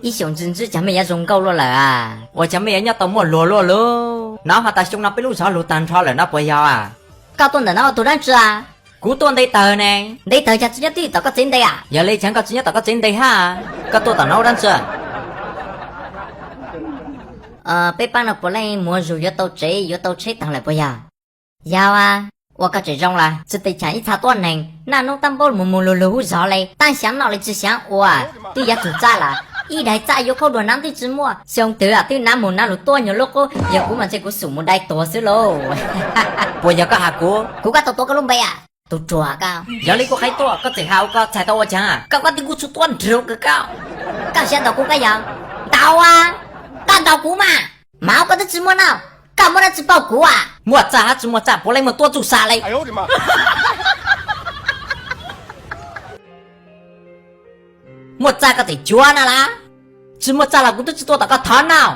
Ib xyoos ntsis ntsis cov me yuav zoo nkauj luaj lawm a. Ua cov me yuav nyob tau muaj luag luaj lauj. No ho tas xyoo no peb lub zov luag tag nrho lawm no puas yog a? Koj tuaj ntawm no ua tus dab tsi a? Kuv tuaj nte tawg ne. Nte tawg cas tsis nyob twj ywm tom koj tsev nte a? Yog li cas koj tsis nyob tom koj tsev nte hab? Koj tuaj tom no ua dab tsi? Peb pab no puav leej muag zus yuav tau tsev yuav tau tsheb tag lawm puas yog? Yog a. Ua koj tseem zoo lawm, tsis tes cham ib txha tuab neeg, naj nub tab npaub mus mus lug lug hub zog le, tab xyaav noj le tsis xyaav ua, twb yuav tsum txaj lawm. Ib daig txaj yuav khaub dua nab twb tsis muaj, xyoo twg twb nab mus nab lug tuab nyuag lub qub, yog kuv mas ntshe kuv xum mus dai tuag xwb lauj. Puas yog koj has kuv? Kuv koj tau tuav koj lub npe a, tus ruam koj. Yog li kuv qhib tuaj koj tseem has ua koj txhais tau ua caag? Koj koj twb kuv tsuj tuab nrug kawg koj. Koj xav ntaus kuv koj yog? Ntaus a, koj ntaus kuv mas, mas koj twb tsis muaj noj, koj muaj dab tsi paub kuv a? Muaj txaj hab tsis muaj txaj puav leej muaj tuab txuj sa le. Muaj txaj koj tseem cuav no lawm, tsis muaj txaj los kuv twb tsis tuaj tom koj thov noj.